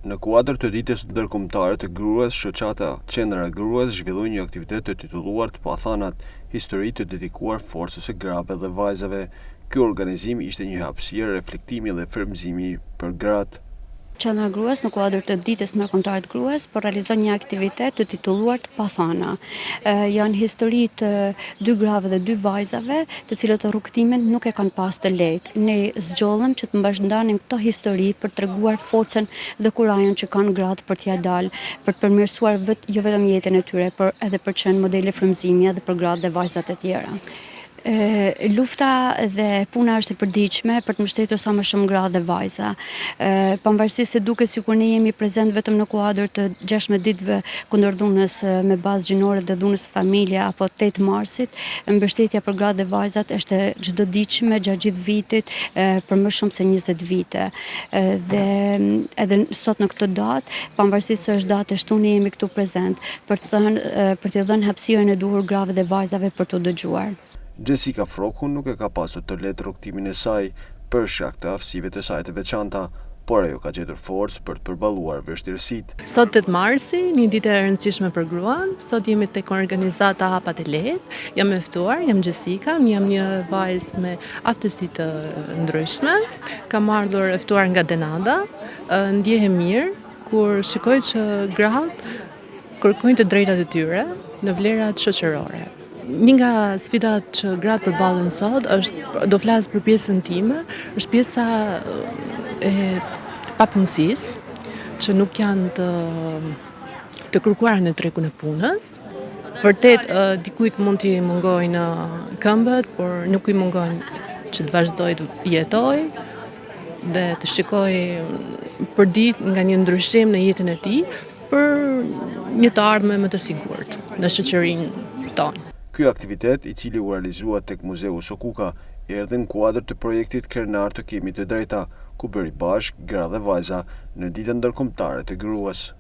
Në kuadër të Ditës Ndërkombëtare të Gruas, shoqata Qendra e Gruas zhvilloi një aktivitet të titulluar Të Pathanat, histori të dedikuar forcës së grave dhe vajzave. Ky organizim ishte një hapësirë reflektimi dhe frymëzimi për gratë. Qendra e Gruas në kuadër të Ditës Ndërkombëtare të Gruas po realizon një aktivitet të titulluar Të Pathana. Janë histori të dy grave dhe dy vajzave, të cilët rrugëtimin nuk e kanë pas të lehtë. Ne zgjodhëm që të bashkëndanim këto histori për të treguar forcën dhe kurajon që kanë gratë për t'ia dalë, për të përmirësuar vet, jo vetëm jetën e tyre, por edhe për të qenë modele frymëzimi edhe për gratë dhe vajzat e tjera. Lufta dhe puna është e përditshme për të mbështetur sa më shumë gra dhe vajza. Pavarësisht se duket sikur ne jemi prezent vetëm në kuadër të 16 ditëve kundër dhunës me bazë gjinore dhe dhunës në familje apo 8 marsit, mbështetja për gratë dhe vajzat është e çdoditshme gjatë gjithë vitit për më shumë se 20 vite. Dhe edhe sot në këtë datë, pavarësisht se është datë e shtunë, ne jemi këtu prezent për të thënë për t'i dhënë hapësirën e duhur grave dhe vajzave për t'u dëgjuar. Xhesika Frroku nuk e ka pasur të lehtë rrugëtimin e saj për shkak të aftësive të saj të veçanta, por ajo ka gjetur forcë për të përballuar vështirësitë. Sot 8 marsi, një ditë e rëndësishme për gruan. Sot jemi tek organizata Hapat e Lehtë. Jam e ftuar, jam Xhesika, jam një vajzë me aftësi të ndryshme. Kam ardhur e ftuar nga Denada. Ndjehem mirë kur shikoj që gratë kërkojnë të drejtat e tyre në vlerat shoqërore. Një nga sfidat që gratë përballen sot është, do flas për pjesën time, është pjesa e papunësisë, që nuk janë të të kërkuara në tregun e punës. Vërtet dikujt mund t'i mungojnë këmbët, por nuk i mungon që të vazhdojë të jetojë dhe të shikojë përditë nga një ndryshim në jetën e tij, për një të ardhme më të sigurt në shoqërinë tonë. Ky aktivitet, i cili u realizua tek Muzeu Sokuka, erdhi në kuadër të projektit Krenar të kemi të drejta, ku bëri bashkë gra dhe vajza në Ditën Ndërkombëtare të Gruas.